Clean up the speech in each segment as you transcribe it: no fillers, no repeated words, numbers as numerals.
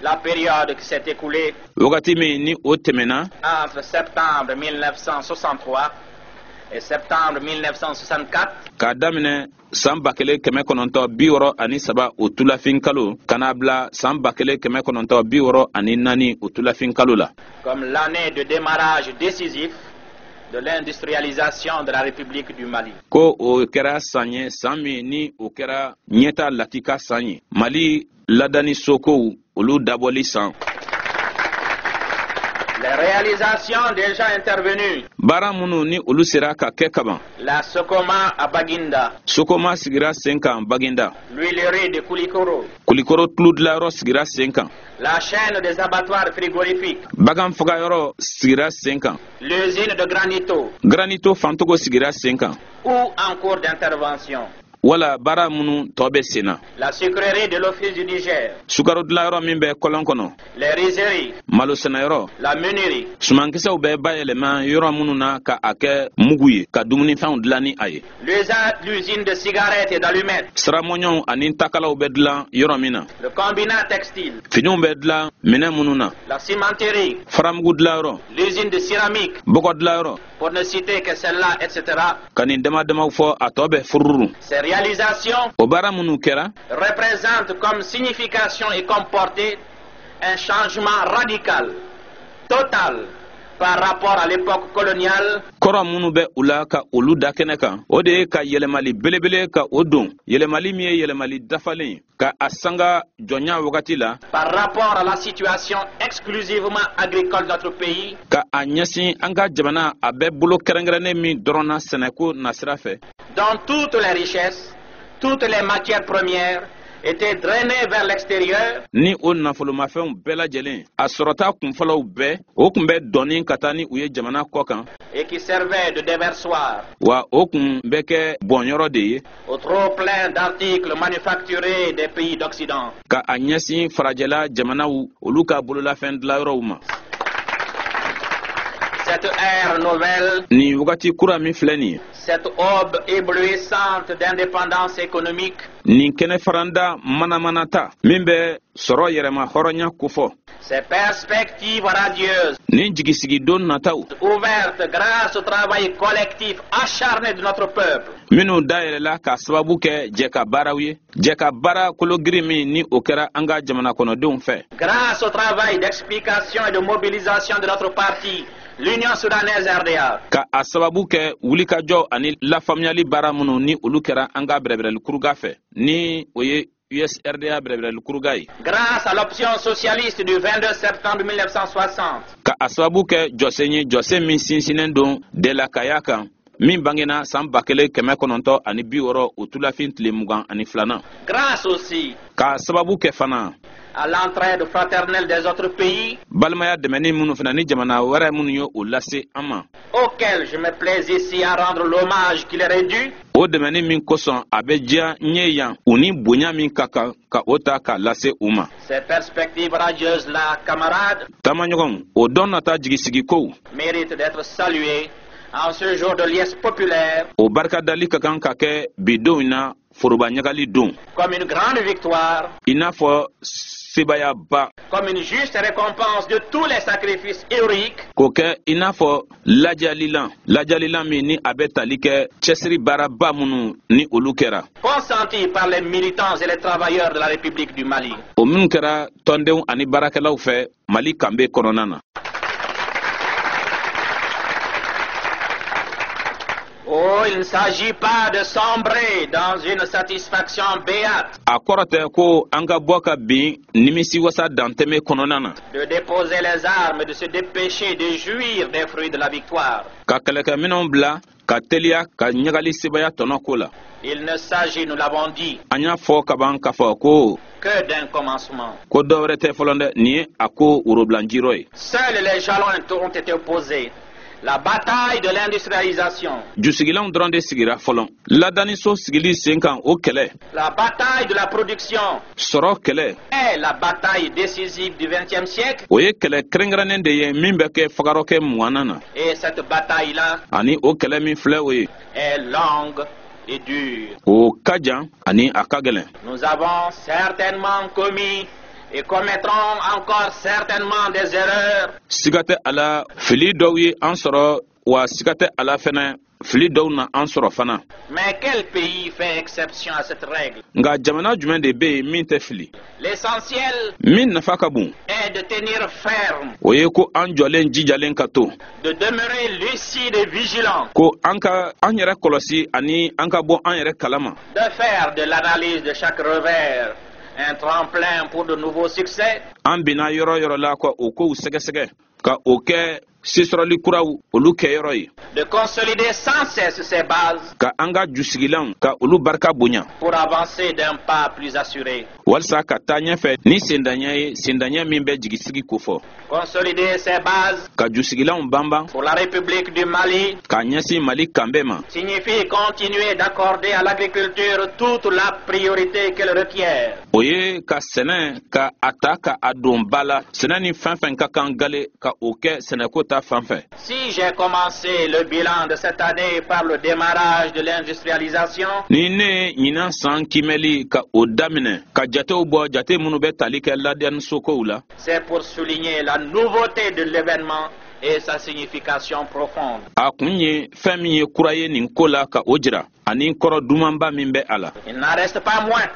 La période qui s'est écoulée Wagati min ni o tɛmɛna entre septembre 1963 et septembre 1964 k'a daminɛ san 1963 o tulafin kalo ka n'a bila san 1964 o tulafin kalo la, comme l'année de démarrage décisif de l'industrialisation de la République du Mali. Ko o kɛra san ye, san min ni o kɛra ɲɛta latika san ye, Mali ladani sokow olu dabɔli san. Les réalisations déjà intervenues, Baara minnu ni olu sera ka kɛ kaban, la Socoma à Baguinda, Sokoma sigira sen kan Baginda, l'huilerie de Koulikoro, Kulikoro tuludilanyɔrɔ sigira sen kan, la chaîne des abattoirs frigorifiques, bagan fagayɔrɔ sigira sen kan, l'usine de Granito Granito fantogo sigira sen kan, ou en cours d'intervention, wala baara minnu tɔ bɛ sen na, la sucrerie de l'Office du Niger, sukaro dilanyɔrɔ min bɛ kɔlɔn kɔnɔ, les rizeries, malo sɛnɛyɔrɔ, la meunerie, sumankisɛw bɛ bayɛlɛma yɔrɔ minnu na ka a kɛ mugu ye ka dumunifɛnw dilan ni a ye, l'usine de cigarettes et d'allumettes, siramɔɲɔw ani takalaw bɛ dilan yɔrɔ min na, le combinat textile, finiw bɛ dilan minɛn minnu na, la cimenterie, faramugu dilanyɔrɔ, l'usine de céramique, bɔgɔ dilanyɔrɔ, pour ne citer que celle-là, etc. ka nin dama damaw fɔ, a tɔ bɛ fururu. Ces réalisations O baara minnu kɛra représentent comme signification et comme portée un changement radical, total, par rapport à l'époque coloniale Kɔrɔ minnu bɛ u la ka olu da kɛnɛ kan, o de ye ka yɛlɛmali belebele ka o don, yɛlɛmali min ye yɛlɛmali dafalen ye ka a sanga jɔnya wagati la, par rapport à la situation exclusivement agricole de notre pays, ka a ɲɛsin an ka jamana a bɛ bolo kɛrɛnkɛrɛnnen min dɔrɔn na sɛnɛko nasira fɛ, dont toutes les richesses, toutes les matières premières étaient drainées vers l'extérieur ni o nafolomafɛnw bɛɛ lajɛlen, a sɔrɔta kunfɔlɔw bɛɛ, o kun bɛ dɔnni ka taa ni u ye jamana kɔ kan, et qui servaient de déversoir wa o kun bɛ kɛ bɔnyɔrɔ de ye au trop plein d'articles manufacturés des pays d'Occident. ka a ɲɛsin farajɛla jamanaw olu ka bololafɛn dilanyɔrɔw ma. Cette ère nouvelle, Nin wagati kura min filɛ nin ye, cette aube éblouissante d'indépendance économique, nin kɛnɛ faranda manamanata min bɛ sɔrɔ yɛrɛma hɔrɔnya kofɔ, ces perspectives radieuses nin jigisigidon nataw ouvertes grâce au travail collectif acharné de notre peuple, minnu dayɛlɛla ka sababu kɛ jɛ ka baaraw ye, jɛ ka baara kologiri min ni o kɛra an ka jamana kɔnɔdenw fɛ, grâce au travail d'explication et de mobilisation de notre parti, l'Union soudanaise RDA, ka a sababu kɛ wulikajɔ ani lafaamuyali baara minnu ni olu kɛra an ka bɛrɛbɛrɛlikuruga fɛ, ni o ye USRDA bɛrɛbɛrɛlikuruga ye, grâce à l'option socialiste du 22 septembre 1960, ka a sababu kɛ jɔsen ye, jɔsen min sinsinnen don dɛlakaya kan, min bangena san 1960 o tulafin tile 22nan, grâce aussi k'a sababu kɛ fana à l'entraide fraternelle des autres pays, balimaya dɛmɛni minnu fana ni jamana wɛrɛ minnu ye o lase an ma, auxquels je me plais ici à rendre l'hommage qui leur est dû, o dɛmɛni min kosɔn a bɛ diya n ye yan, u ni bonya min ka kan ka o ta k'a lase u ma. Ces perspectives radieuses-là, camarades, Taamaɲɔgɔnw, o dɔn nata jigisigikow méritent d'être saluées en ce jour de liesse populaire o barikadali ka kan ka kɛ bi don in na, foroba ɲagali don, comme une grande victoire, i n'a fɔ sebayaba, comme une juste récompense de tous les sacrifices héroïques k'o kɛ i n'a fɔ lajalilan, lajalilan min ni a bɛ tali kɛ cɛsiri baaraba minnu ni olu kɛra, consentis par les militants et les travailleurs de la République du Mali. o minnu kɛra tɔndenw ani baarakɛlaw fɛ Mali kanbe kɔnɔna na. Oh, il ne s'agit pas de sombrer dans une satisfaction béate, A kɔrɔ tɛ ko an ka bɔ ka bin nimisi wasa dantɛmɛ kɔnɔna na, de déposer les armes, de se dépêcher de jouir des fruits de la victoire. ka kɛlɛkɛminɛw bila ka teliya ka ɲagali sebaya tɔnɔ ko la. Il ne s'agit, nous l'avons dit, An y'a fɔ kaban k'a fɔ ko que d'un commencement. ko dɔ wɛrɛ tɛ fɔlɔ dɛ, nin ye a ko worobilanjirɔ ye. Seuls les jalons ont été opposés. La bataille de l'industrialisation, Jusigilanw dɔrɔn de sigira fɔlɔ, ladaniso sigili sen kan, o kɛlɛ, la bataille de la production sɔrɔ kɛlɛ est la bataille décisive du XXe siècle. o ye kɛlɛ kɛrɛnkɛrɛnnen de ye min bɛ kɛ fagarɔkɛ 20nan na. Et cette bataille-là Ani o kɛlɛ min filɛ, o ye est longue et dure. o ka jan ani a ka gɛlɛn. Nous avons certainement commis Et commettrons encore certainement des erreurs. Siga tɛ a la, fili dɔw ye an sɔrɔ, wa siga tɛ a la fɛnɛ, fili dɔw na an sɔrɔ fana. Mais quel pays fait exception à cette règle? Nka jamana jumɛn de bɛ yen min tɛ fili? L'essentiel Min nafa ka bon, est de tenir ferme, o ye ko an jɔlen jijalen ka to, de demeurer lucide et vigilant, ko an ka an yɛrɛ kɔlɔsi ani an ka bɔ an yɛrɛ kalama, de faire de l'analyse de chaque revers un tremplin pour de nouveaux succès, An binna yɔrɔ yɔrɔ la, ka o kow sɛgɛsɛgɛ ka o kɛ sesɔrɔli kuraw olu kɛyɔrɔ ye, de consolider sans cesse ses bases ka an ka jusigilanw ka olu barika bonya, pour avancer d'un pas plus assuré. walisa ka taa ɲɛfɛ ni sendaɲɛ ye, sendaɲɛ min bɛ jigisigi kofɔ. Consolider ses bases Ka jusigilanw banban pour la République du Mali k'a ɲɛsin Mali kanbɛ ma signifie continuer d'accorder à l'agriculture toute la priorité qu'elle requiert. o ye ka sɛnɛ ka a ta ka a don ba la, sɛnɛ ni fɛn fɛn ka kan gale ka o kɛ sɛnɛko ta fan fɛ. Si j'ai commencé le bilan de cette année par le démarrage de l'industrialisation, Ni ne ye ɲinan san kimɛli ka o daminɛ ka jatew bɔ, jate minnu bɛ tali kɛ ladiyanisokow la, c'est pour souligner la nouveauté de l'événement et sa signification profonde. a kun ye fɛn min ye kura ye nin ko la, ka o jira ani kɔrɔ dumanba min bɛ a la. Il n'en reste pas moins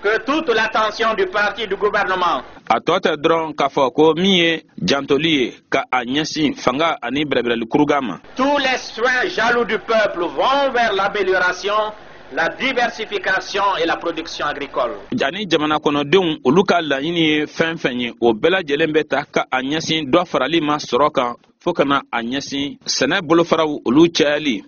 que toute l'attention du parti du gouvernement A tɔ tɛ dɔrɔn k'a fɔ ko min ye jantoli ye ka a ɲɛsin fanga ani bɛrɛbɛrɛli kurukan ma,, tous les soins jaloux du peuple vont vers l'amélioration, la diversification et la production agricole. Ani jamana kɔnɔdenw olu ka laɲini ye fɛn fɛn ye, o bɛɛ lajɛlen bɛ ta ka a ɲɛsin dɔ farali ma sɔrɔ kan, fɔɔ ka na a ɲɛsin sɛnɛ bolofaraw olu cayali.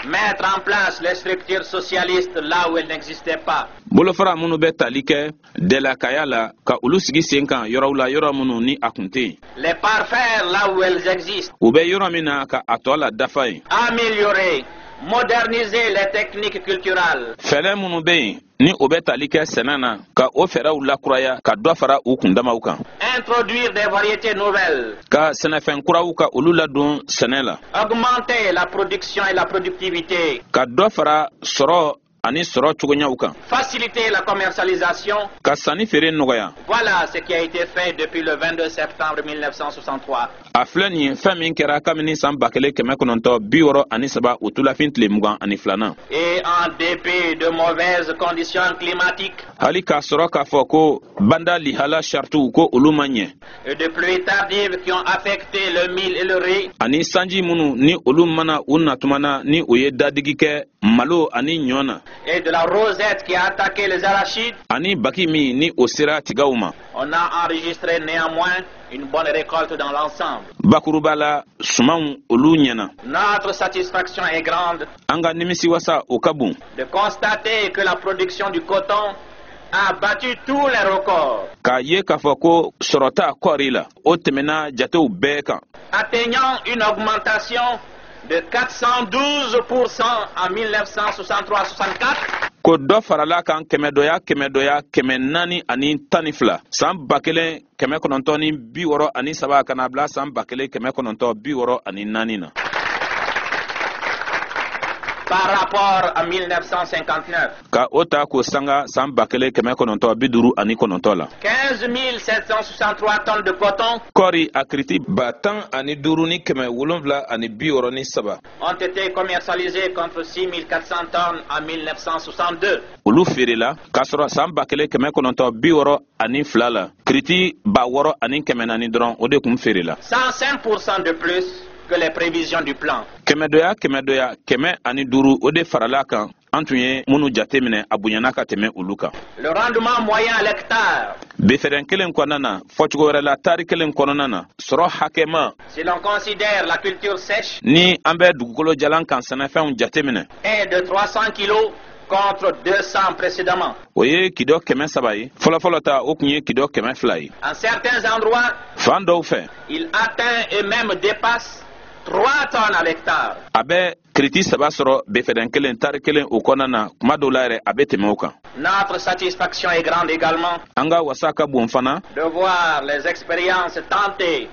Mettre en place les structures socialistes là où elles n'existaient pas. Bolofara minnu bɛ tali kɛ dɛlakaya la, ka olu sigi sen kan yɔrɔw la, yɔrɔ minnu ni a kun tɛ yen. Les parfaire là où elles existent. U bɛ yɔrɔ min na, ka a tɔ la dafa yen. Améliorer, moderniser les techniques culturales. Fɛɛrɛ minnu bɛ yen ni o bɛ tali kɛ sɛnɛ na, ka o fɛɛrɛw lakuraya ka dɔ fara u kundamaw kan. Introduire des variétés nouvelles. Ka sɛnɛfɛn kuraw ka olu ladon sɛnɛ la. Augmenter la production et la productivité. Ka dɔ fara sɔrɔ ani sɔrɔ cogoɲaw kan. Faciliter la commercialisation. Ka sanni feere nɔgɔya. Voilà ce qui a été fait depuis le 22 septembre 1963. A filɛ nin ye, fɛn min kɛra kabini san 1963 o tulafin tile 22nan. Et en dépit de mauvaises conditions climatiques Hali k'a sɔrɔ k'a fɔ ko banda lihala saritiw ko olu ma ɲɛ, et de pluies tardives qui ont affecté le mil et le riz, ani sanji minnu ni olu mana u natuma na, ni o ye dadigi kɛ malo ani ɲɔ na, et de la rosette qui a attaqué les arachides, ani baki min ni o sera tigaw ma, on a enregistré néanmoins une bonne récolte dans l'ensemble. bakuruba la, sumanw olu ɲɛna. Notre satisfaction est grande An ka nimisiwasa o ka bon de constater que la production du coton a battu tous les records, k'a ye k'a fɔ ko sɔrɔta kɔɔri la, o tɛmɛna jatew bɛɛ kan, atteignant une augmentation de 412% en 1963-64 ko dɔ farala kan kɛmɛdɔya kɛmɛdɔya 412 san 1963 ka na bila san 1964 na par rapport à 1959. ka o ta k'o sanga san 1959 la. 15 763 tonnes de coton Kɔɔri a kiriti 15,763 ont été commercialisées contre 6 400 tonnes en 1962. olu feerela, k'a sɔrɔ san 1962 la, kiriti 6400 dɔrɔn o de kun feerela. 105% de plus que les prévisions du plan. Kɛmɛdɔya kɛmɛdɔya 105 o de farala kan, an tun ye minnu jate minɛ, a bonyana ka tɛmɛ olu kan. Le rendement moyen à l'hectare, Befɛrɛn kelen kɔnɔna na, fɔcogo wɛrɛ la, taari kelen kɔnɔna na, sɔrɔ hakɛma, si l'on considère la culture sèche, ni an bɛ dugukolo jalan kan sɛnɛfɛnw jate minɛ, est de 300 kilos contre 200 précédemment. o ye kidɔ 300 ye. Fɔlɔfɔlɔ ta, o tun ye kidɔ 200 ye. En certains endroits, Fan dɔw fɛ, il atteint et même dépasse 3 tonnes à l'hectare. a bɛ kiriti 3 sɔrɔ befɛdɛn kelen, tari kelen o kɔnɔna na. Kuma dɔw la yɛrɛ, a bɛ tɛmɛ o kan. Notre satisfaction est grande également An ka wasa ka bon fana de voir les expériences tentées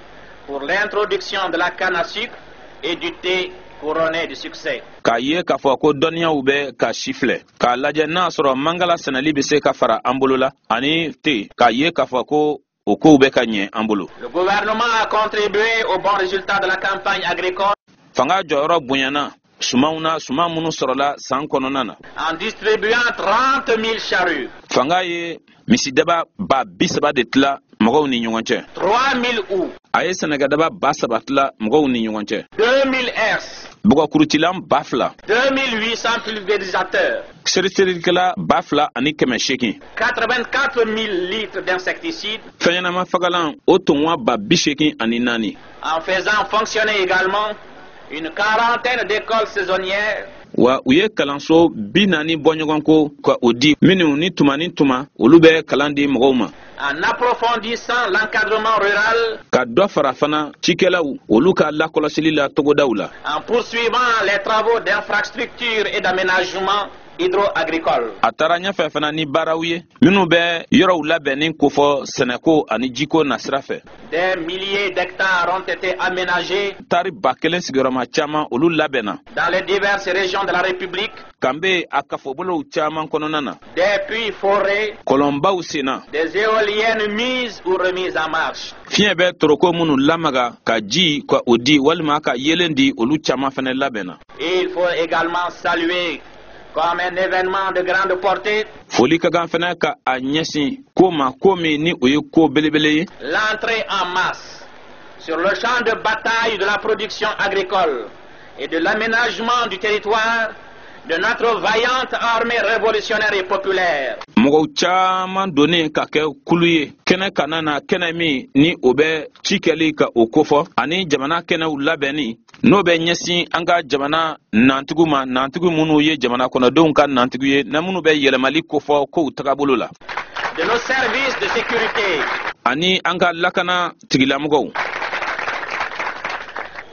pour l'introduction de la canne à sucre et du thé couronnée de succès. K'a ye k'a fɔ ko dɔnniyaw bɛ ka si filɛ k'a lajɛ n'a sɔrɔ mangala sɛnɛli bɛ se ka fara an bolo la ani te, k'a ye k'a fɔ ko o kow bɛ ka ɲɛ an bolo. Le gouvernement a contribué au bon résultat de la campagne agricole Fanga jɔyɔrɔ bonyana sumanw na, suman minnu sɔrɔla san kɔnɔna na, en distribuant 30 000 charrues, Fanga ye misidaba 30 000 de tila mɔgɔw ni ɲɔgɔn cɛ, 3 000 houes, a ye sɛnɛkɛdaba 3000 tila mɔgɔw ni ɲɔgɔn cɛ, 2 000 herses, bɔgɔkurutilan 2000, 2 800 pulvérisateurs, seriserikɛla 2800, 84 000 litres d'insecticides, fɛnɲɛnama fagalan o tɔnwa 84 000, en faisant fonctionner également une quarantaine d'écoles saisonnières Wa u ye kalanso 40 bɔ ɲɔgɔn ko ka o di minnu ni tuma ni tuma olu bɛ kalan di mɔgɔw ma, en approfondissant l'encadrement rural, ka dɔ fara fana cikɛlaw olu ka lakɔlɔsili la togodaw la, en poursuivant les travaux d'infrastructure et d'aménagement hydro-agricole. A taara ɲɛfɛ fana ni baaraw ye minnu bɛ yɔrɔw labɛnni kofɔ sɛnɛko ani jiko nasira fɛ. Des milliers d'hectares ont été aménagés Tari 1000 sigiyɔrɔma caman olu labɛnna dans les diverses régions de la République, kanbe a kafobolow caman kɔnɔna na, des puits forés, kɔlɔnbaw senna, des éoliennes mises ou remises en marche. Fiɲɛ bɛ toroko minnu lamaga ka ji ka o di walima ka yelen di, olu caman fɛnɛ labɛnna. Et il faut également saluer comme un événement de grande portée Foli ka kan fɛnɛ ka a ɲɛsin ko ma, ko min ni o ye ko belebele ye, l'entrée en masse sur le champ de bataille de la production agricole et de l'aménagement du territoire de notre vaillante armée révolutionnaire et populaire. Mɔgɔw caman donnen ka kɛ kulu ye kɛnɛ kana na, kɛnɛ min ni o bɛ ci kɛli ka o kofɔ ani jamana kɛnɛw labɛnni, n'o bɛ ɲɛsin an ka jamana nantigiw ma, nantigiw minnu ye jamana kɔnɔdenw ka nantigiw ye, na minnu bɛ yɛlɛmali kofɔ kow tagabolo la, De nos services de sécurité ani an ka lakana tigilamɔgɔw,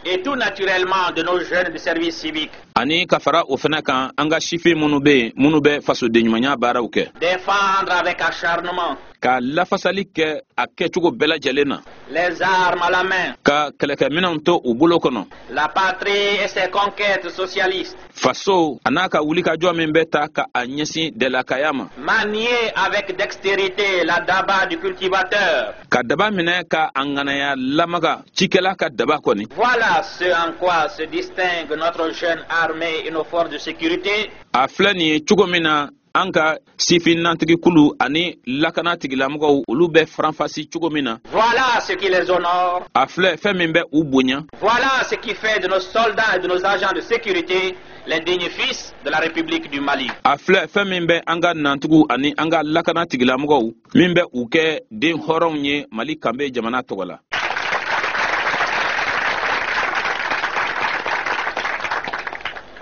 et tout naturellement de nos jeunes de service civique. Ani ka fara o fana kan, an ka sifin minnu bɛ yen minnu bɛ fasodenɲumanya baaraw kɛ, Défendre avec acharnement, ka lafasali kɛ a kɛcogo bɛɛ lajɛlen na, les armes à la main, ka kɛlɛkɛminɛnw to u bolo kɔnɔ, la patrie et ses conquêtes socialistes, faso a n'a ka wulikajɔ min bɛ ta ka a ɲɛsin dɛlakaya ma, manier avec dextérité la daba du cultivateur. Ka daba minɛ ka a ŋanaya lamaga, cikɛla ka daba kɔni. Voilà ce en quoi se distingue notre jeune armée et nos forces de sécurité. A filɛ nin ye cogo min na an ka sifinnantigikulu ani lakana tigilamɔgɔw olu bɛ faranfasi cogo min na. Voilà ce qui les honore. A filɛ fɛn min bɛ u bonya. Voilà ce qui fait de nos soldats et de nos agents de sécurité les dignes fils de la République du Mali. A filɛ fɛn min bɛ an ka nantigiw ani an ka lakana tigilamɔgɔw min bɛ u kɛ den hɔrɔnw ye Mali kanbe jamana tɔgɔ la.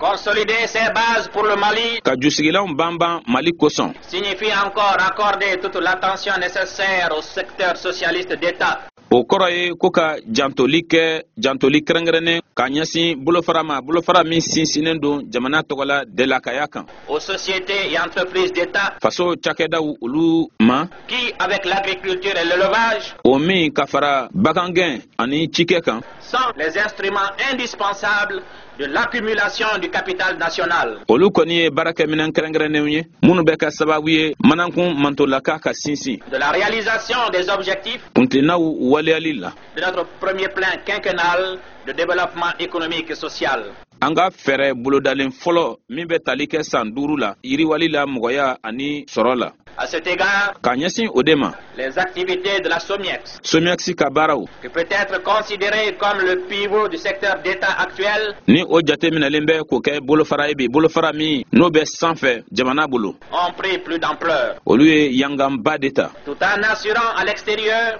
Consolider ces bases pour le Mali Ka jusigilanw banban Mali kosɔn signifie encore accorder toute l'attention nécessaire au secteur socialiste d'État, o kɔrɔ ye ko ka jantoli kɛ, jantoli kɛrɛnkɛrɛnnen ka ɲɛsin bolofara ma, bolofara min sinsinnen don jamana tɔgɔ la dɛlakaya kan, aux sociétés et entreprises d'État faso cakɛdaw olu ma, qui, avec l'agriculture et l'élevage, o min ka fara bagangɛn ani cikɛ kan, sont les instruments indispensables de l'accumulation du capital national. Olu kɔni ye baarakɛminɛn kɛrɛnkɛrɛnnenw ye minnu bɛ kɛ sababu ye manankun mantolaka ka sinsin, de la réalisation des objectifs kuntilennaw waleyali la, de notre premier plan quinquennal de développement économique et social. An ka fɛɛrɛ bolodalen fɔlɔ min bɛ tali kɛ san 5 la yiriwali la mɔgɔya ani sɔrɔ la. À cet égard, K'a ɲɛsin o de ma, les activités de la SOMIEX, SOMIAXI ka baaraw, qui peut être considérée comme le pivot du secteur d'État actuel, ni o jateminɛlen bɛ k'o kɛ bolofara ye bi, bolofara min n'o bɛ sanfɛ jamana bolo, ont pris plus d'ampleur, olu ye yanganba de ta, tout en assurant à l'extérieur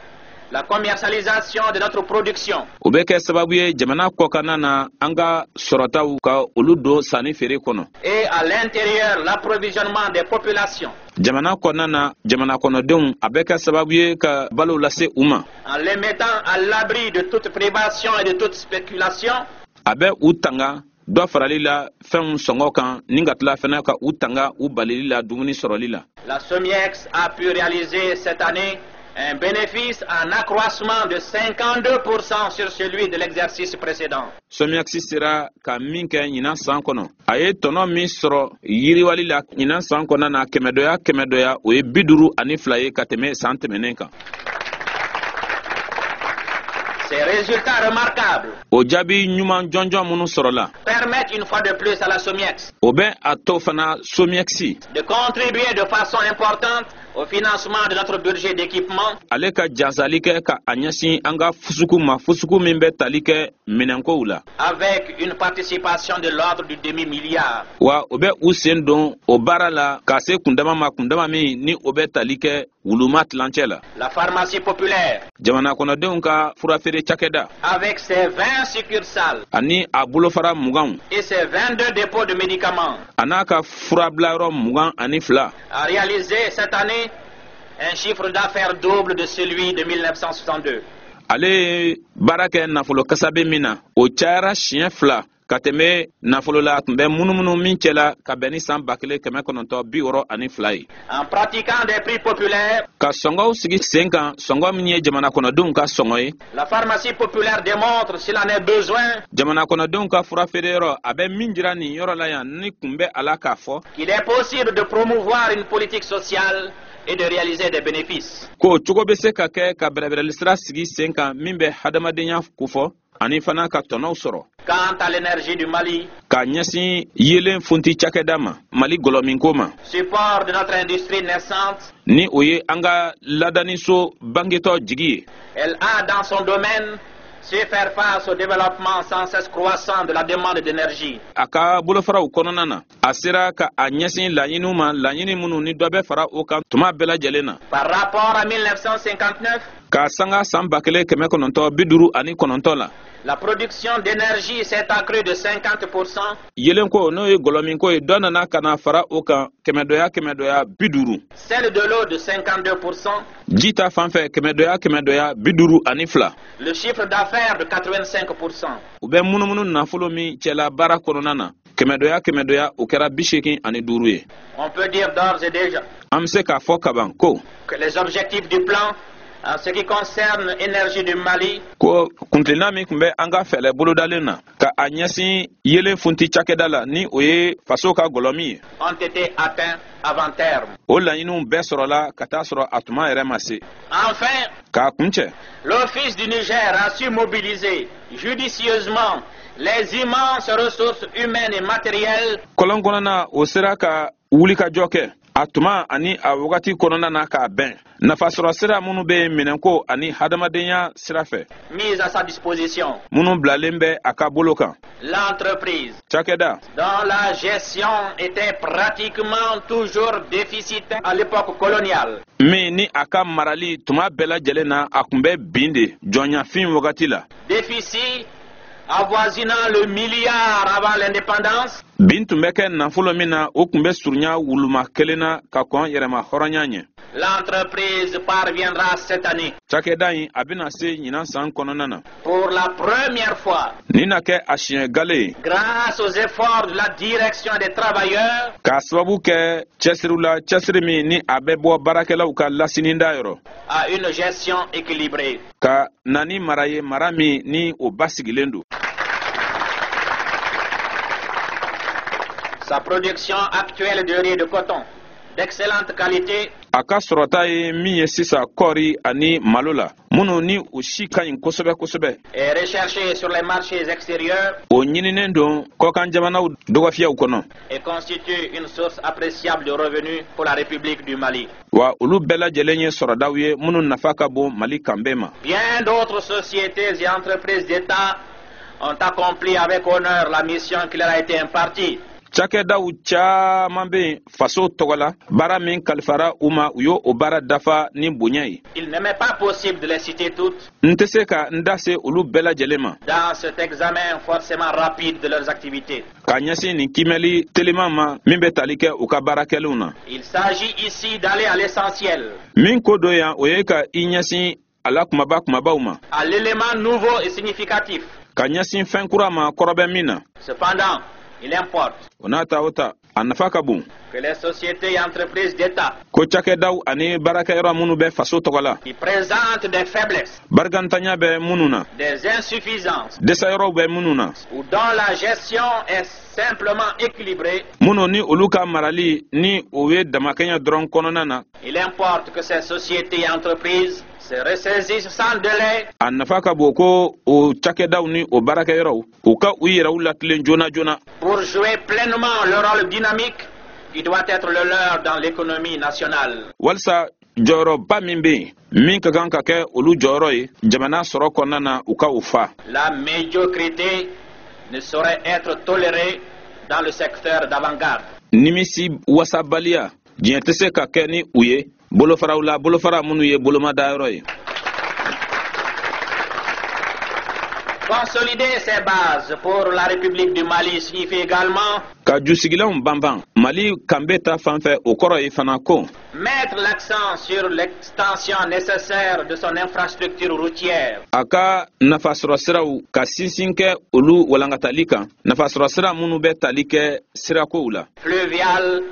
la commercialisation de notre production. O bɛ kɛ sababu ye jamana kɔkanna na an ka sɔrɔtaw ka olu don sanni feere kɔnɔ, Et à l'intérieur l'approvisionnement des populations, jamana kɔnɔna na jamana kɔnɔdenw, a bɛ kɛ sababu ye ka balo lase u ma, en les mettant à l'abri de toute privation et de toute spéculation, a bɛ u tanga dɔ farali la fɛnw sɔngɔ kan ni ka tila fɛnɛ ka u tanga u balili la dumuni sɔrɔli la. La SOMIEX a pu réaliser cette année Un bénéfice en accroissement de 52% sur celui de l'exercice précédent. SOMIEX sera ka min kɛ ɲinan san kɔnɔ, a ye tɔnɔ min sɔrɔ yiriwali la ɲinan san kɔnɔna na, kɛmɛdɔya kɛmɛdɔya, o ye 52 ye ka tɛmɛ san tɛmɛnen kan. Ces résultats remarquables O jaabi ɲuman jɔnjɔn minnu sɔrɔla, permettent une fois de plus à la SOMIEX o bɛ a to fana SOMIEX de contribuer de façon importante au financement de notre budget d'équipement ale ka jansali kɛ ka a ɲɛsin an ka fusuku ma, fusuku min bɛ tali kɛ minɛnkow la, avec une participation de l'ordre du demi-milliard. Wa o bɛ u sen don o baara la ka se kundama ma, kundama min ni o bɛ tali kɛ wuluma tilancɛ la. La pharmacie populaire, Jamana kɔnɔdenw ka furafeere cakɛda, avec ses 20 succursales ani a bolofara 20 et ses 22 dépôts de médicaments, a n'a ka furabilayɔrɔ 22, a réalisé cette année un chiffre d'affaires double de celui de 1962. Ale ye baara kɛ nafolo kasabe min na, o cayara siɲɛ fila ka tɛmɛ nafolo la a tun bɛ munumunu min cɛla ka bɛn ni san 1962 ye. En pratiquant des prix populaires, Ka sɔngɔw sigi sen kan, sɔngɔ min ye jamana kɔnɔdenw ka sɔngɔ ye, la pharmacie populaire démontre, s'il en est besoin, jamana kɔnɔdenw ka furafeereyɔrɔ, a bɛ min jira nin yɔrɔ la yan ni kun bɛ a la k'a fɔ qu'il est possible de promouvoir une politique sociale et de réaliser des bénéfices. Ko cogo bɛ se ka kɛ ka bɛrɛbɛrɛli sira sigi sen kan min bɛ hadamadenya kofɔ ani fana ka tɔnɔw sɔrɔ. Quant à l'énergie du Mali, K'a ɲɛsin yelen funti cakɛda ma, Mali gɔlɔminko ma, support de notre industrie naissante, ni o ye an ka ladaniso bangetɔ jigi ye, elle a dans son domaine su faire face au développement sans cesse croissant de la demande d'énergie. A ka bolofaraw kɔnɔna na, a sera ka a ɲɛsin laɲiniw ma, laɲini minnu ni dɔ bɛ fara o kan tuma bɛɛ lajɛlen na. Par rapport à 1959, K'a sanga san 1959 la, la production d'énergie s'est accrue de 50%, yelenko, n'o ye gɔlɔminko ye, dɔ nana ka na fara o kan kɛmɛdɔya kɛmɛdɔya 50, celle de l'eau de 52%, ji ta fan fɛ kɛmɛdɔya kɛmɛdɔya 52, le chiffre d'affaires de 85%. U bɛ munumunu nafolo min cɛla baara kɔnɔna na, kɛmɛdɔya kɛmɛdɔya, o kɛra 85 ye. On peut dire d'ores et déjà An bɛ se k'a fɔ kaban ko que les objectifs du plan en ce qui concerne l'énergie du Mali ko kuntilenna min tun bɛ an ka fɛɛrɛ bolodalen na ka a ɲɛsin yelen funti cakɛda la, ni o ye faso ka gɔlɔmi ye, ont été atteints avant terme. o laɲiniw bɛɛ sɔrɔla ka taa sɔrɔ a tuma yɛrɛ ma se. Enfin, K'a kuncɛ, l'Office du Niger a su mobiliser judicieusement les immenses ressources humaines et matérielles kɔlɔn kɔnɔna, o sera ka wulikajɔ kɛ a tuma ani a wagati kɔnɔna na k'a bɛn nafasɔrɔ sira minnu bɛ yen minɛnko ani hadamadenya sira fɛ mises à sa disposition. minnu bilalen bɛ a ka bolo kan. L'entreprise, Cakɛda, dont la gestion était pratiquement toujours déficitaire à l'époque coloniale, min ni a ka marali tuma bɛɛ lajɛlen na a tun bɛ bin de jɔnyafin wagati la, déficit avoisinant le milliard avant l'indépendance, bin tun bɛ kɛ nafolo min na, o tun bɛ surunya wuluma kelen na ka kɔn yɛrɛma hɔrɔnya ɲɛ, l'entreprise parviendra cette année, cakɛda in, a bɛna se ɲinan san kɔnɔna na, pour la première fois, nin na kɛ a siɲɛ gale ye, grâce aux efforts de la direction des travailleurs, k'a sababu kɛ cɛsiriw la, cɛsiri min ni a bɛ bɔ baarakɛlaw ka lasininda yɔrɔ, à une gestion équilibrée. ka na ni mara ye, mara min ni o basigilen don. Sa production actuelle de riz et de coton, d'excellente qualité, A ka sɔrɔta ye min ye sisan kɔɔri ani malo la, minnu ni u si ka ɲi kosɛbɛ kosɛbɛ, est recherchée sur les marchés extérieurs o ɲininen don kɔkan jamanaw dɔgɔfiyɛw kɔnɔ, et constitue une source appréciable de revenus pour la République du Mali. Wa olu bɛɛ lajɛlen ye sɔrɔdaw ye minnu nafa ka bon Mali kanbe ma. Bien d'autres sociétés et entreprises d'État ont accompli avec honneur la mission qui leur a été impartie. Cakɛdaw caaman be yen faso tɔgɔ la, baara min kalifara u ma, u y'o o baara dafa ni bonya ye. Il ne m'est pas possible de les citer toutes N tɛ se ka n da se olu bɛɛ lajɛlen ma dans cet examen forcément rapide de leurs activités. ka ɲɛsin nin kimɛli teliman ma min bɛ tali kɛ u ka baarakɛlenw na. Il s'agit ici d'aller à l'essentiel, Min ko don yan, o ye ka i ɲɛsin a la kumaba kumabaw ma, à l'élément nouveau et significatif. ka ɲɛsin fɛn kura ma kɔrɔ bɛ min na. Cependant, il importe O n'a ta o ta, A nafa ka bon que les sociétés et entreprises d'État ko cakɛdaw ani baarakɛyɔrɔ minnu bɛ faso tɔgɔ la, qui présentent des faiblesses, barikantanya bɛ minnu na, des insuffisances dɛsɛyɔrɔw bɛ minnu na, ou dont la gestion est simplement équilibrée, minnu ni olu ka marali ni o ye damakɛɲɛ dɔrɔn kɔnɔna na, il importe que ces sociétés et entreprises se ressaisissent sans délai a nafa ka bon ko o cakɛdaw ni o baarakɛyɔrɔw u ka u yɛrɛw latilen joona joona pour jouer pleinement le rôle dynamique qui doit être le leur dans l'économie nationale. Walisa jɔyɔrɔba min bɛ yen, min ka kan ka kɛ olu jɔyɔrɔ ye jamana sɔrɔ kɔnɔna na, u ka o fa. La médiocrité ne saurait être tolérée dans le secteur d'avant-garde. Nimisi wasabaliya, diɲɛ tɛ se ka kɛ ni u ye bolofaraw la, bolofara minnu ye bolomadayɔrɔ ye. Consolider ces bases pour la République du Mali signifie également Ka jusigilanw banban Mali kanbe ta fan fɛ, o kɔrɔ ye fana ko mettre l'accent sur l'extension nécessaire de son infrastructure routière, a ka nafasɔrɔsiraw ka sinsin kɛ olu walankatali kan, nafasɔrɔsira minnu bɛ tali kɛ sirakow la, fluviale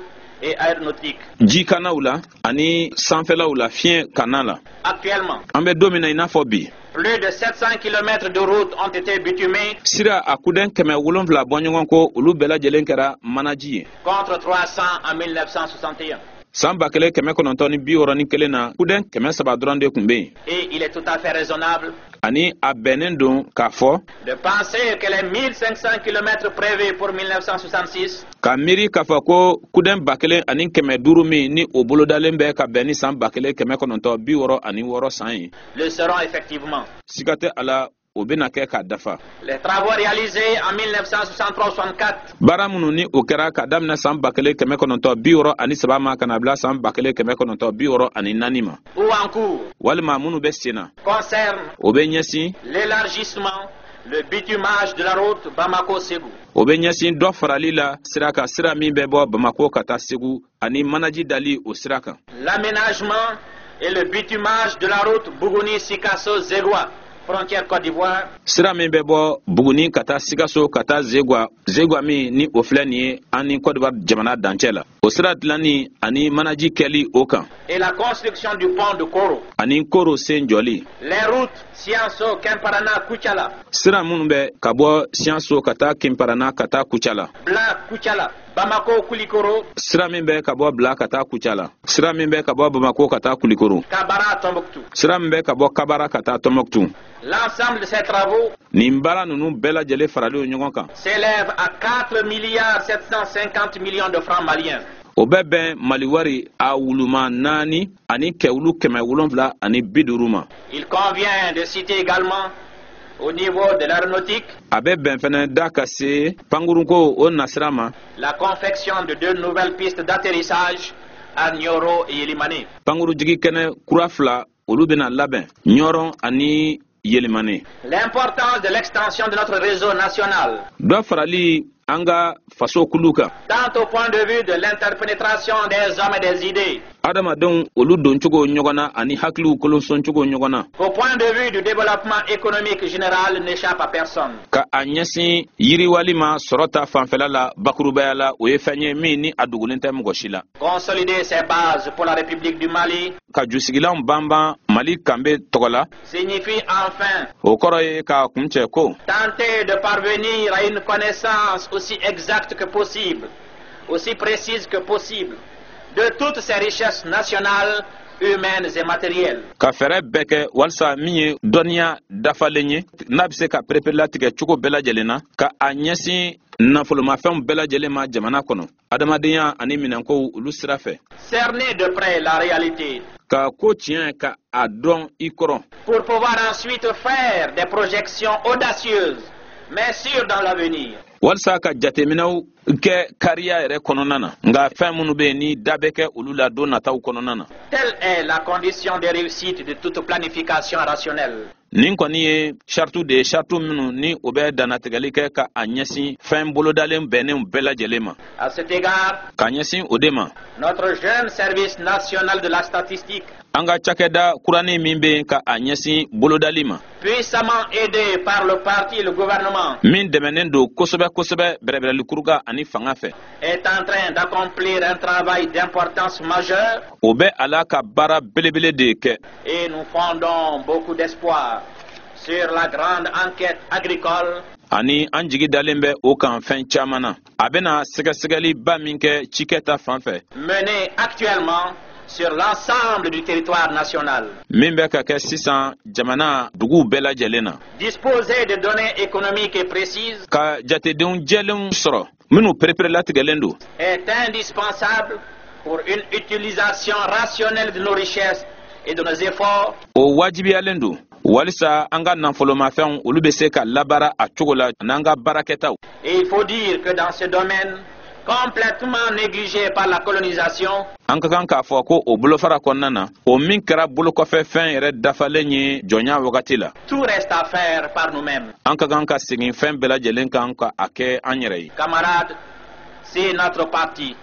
et aéronautique. Jikanaw la ani sanfɛlaw la, fiɲɛ kana la. Actuellement, An bɛ don min na i n'a fɔ bi, plus de 700 km de routes ont été bitumées sira a kudɛn 700 bɔɲɔgɔn ko, olu bɛɛ lajɛlen kɛra manaji ye. contre 300 en 1961. San 1961 na, kudɛn 300 dɔrɔn de tun bɛ yen. Et il est tout à fait raisonnable Ani a bɛnnen don k'a fɔ de penser que les 1500 km prévus pour 1966 ka miiri k'a fɔ ko kudɛn 1500 min ni o bolodalen bɛ ka bɛn ni san 1966 san ye, le seront effectivement. siga tɛ a la, o bɛna kɛ k'a dafa. Les travaux réalisés en 1963-64 Baara minnu ni o kɛra ka daminɛ san 1963 ma ka na bila san 1964 ma, ou en cours walima minnu bɛ sen na, concernent o bɛ ɲɛsin l'élargissement, le bitumage de la route Bamako-Ségou, o bɛ ɲɛsin dɔ farali la sira kan, sira min bɛ bɔ Bamako ka taa Segu, ani manaji dali o sira kan, l'aménagement et le bitumage de la route Bougouni-Sikasso-Zégoua, frontière Côte d'Ivoire, sira min bɛ bɔ Buguni ka taa Sikaso ka taa Zegwa, Zegwa min ni o filɛ nin ye an ni Kɔdiwari jamana dancɛ la, o sira dilanni ani manaji kɛli o kan, et la construction du pont de Koro. ani Koro sen jɔli. Les routes Sianso, Kimparana, Koutiala, Sira minnu bɛ ka bɔ Siyanso ka taa Kinparana ka taa Kucala, Bla, Koutiala, Bamako, Koulikoro, sira min bɛ ka bɔ Bila ka taa Kucala, sira min bɛ ka bɔ Bamako ka taa Kulikoro, Kabara, Tombouctou. sira min bɛ ka bɔ Kabara ka taa Tɔnbɔkutu. L'ensemble de ces travaux Nin baara ninnu bɛɛ lajɛlen faralen ɲɔgɔn kan, s'élève à 4 milliards 750 millions de francs maliens. o bɛ bɛn Mali wari a wuluma naani ani kɛwulu 750 ma. Il convient de citer également, au niveau de l'aéronautique, A bɛ bɛn fɛnɛ da ka se pankurunko o nasira ma, la confection de deux nouvelles pistes d'atterrissage à Nioro et Yelimane. Pankurujigi kɛnɛ kura fila, olu bɛna labɛn Ɲɔrɔn ani Yelimane. L'importance de l'extension de notre réseau national, Dɔ farali an ka faso kulu kan, tant au point de vue de l'interpénétration des hommes et des idées, adamadenw olu doncogo ɲɔgɔn na ani hakiliw kolonsɔncogo ɲɔgɔn na, qu'au point de vue du développement économique général, n'échappe à personne. ka a ɲɛsin yiriwali ma sɔrɔ ta fanfɛla la, bakurubaya la, o ye fɛn ye min ni a dogolen tɛ mɔgɔ si la. Consolider ces bases pour la République du Mali Ka jusigilanw banban Mali kanbe tɔgɔ la, signifie enfin o kɔrɔ ye k'a kuncɛ ko tenter de parvenir à une connaissance aussi exacte que possible, aussi précise que possible, de toutes ces richesses nationales, humaines et matérielles. ka fɛɛrɛ bɛɛ kɛ walisa min ye dɔnniya dafalen ye, n'a bɛ se ka pereperelatigɛ cogo bɛɛ lajɛlen na, ka a ɲɛsin nafolomafɛnw bɛɛ lajɛlen ma jamana kɔnɔ, adamadenya ani minɛnkow olu sira fɛ. Cerner de près la réalité Ka ko tiɲɛ ka a dɔn i kɔrɔ, pour pouvoir ensuite faire des projections audacieuses, mais sûres dans l'avenir. walisa ka jateminɛw kɛ kariya yɛrɛ kɔnɔna na, nka fɛn minnu bɛ yen ni da bɛ kɛ olu la don nataw kɔnɔna na. Telle est la condition de réussite de toute planification rationnelle. Nin kɔni ye saratu de ye, saratu minnu ni o bɛ dannatigɛli kɛ ka a ɲɛsin fɛn bolodalen bɛnnenw bɛɛ lajɛlen ma. À cet égard, Ka ɲɛsin o de ma, notre jeune service national de la statistique, An ka cakɛda kuranin min bɛ yen ka a ɲɛsin bolodali ma, puissamment aidé par le parti et le gouvernement, min dɛmɛnen don kosɛbɛ kosɛbɛ bɛrɛbɛrɛlikuruga ani fanga fɛ, est en train d'accomplir un travail d'importance majeure o bɛ a la ka baara belebele de kɛ. Et nous fondons beaucoup d'espoir sur la grande enquête agricole Ani an jigi dalen bɛ o kan fɛn caman na, a bɛna sɛgɛsɛgɛliba min kɛ cikɛ ta fan fɛ, menée actuellement sur l'ensemble du territoire national. min bɛ ka kɛ sisan jamana duguw bɛɛ lajɛlen na. Disposer de données économiques et précises Ka jatedenw jɛlenw sɔrɔ minnu pereperelatigɛlen don, est indispensable pour une utilisation rationnelle de nos richesses et de nos efforts o wajibiyalen don walisa an ka nafolomafɛnw, olu bɛ se ka labaara a cogo la n'an ka baarakɛtaw. Et il faut dire que dans ce domaine, complètement négligé par la colonisation, An ka kan k'a fɔ ko o bolofara kɔnɔna na, o min kɛra bolokɔfɛ fɛn yɛrɛ dafalen ye jɔnya wagati la, tout reste à faire par nous-mêmes. an ka kan ka segin fɛn bɛɛ lajɛlen kan ka a kɛ an yɛrɛ ye. Camarades, si notre parti,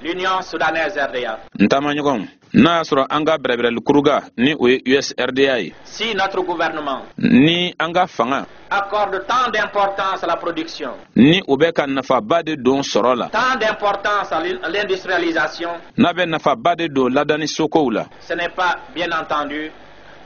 l'Union soudanaise RDA, N taamaɲɔgɔnw, n'a y'a sɔrɔ an ka bɛrɛbɛrɛlikuruga, ni o ye USRDA ye, si notre gouvernement ni an ka fanga accorde tant d'importance à la production, ni o bɛ ka nafaba de don sɔrɔ la, tant d'importance à l'industrialisation, n'a bɛ nafaba de don ladani sokow la, ce n'est pas, bien entendu,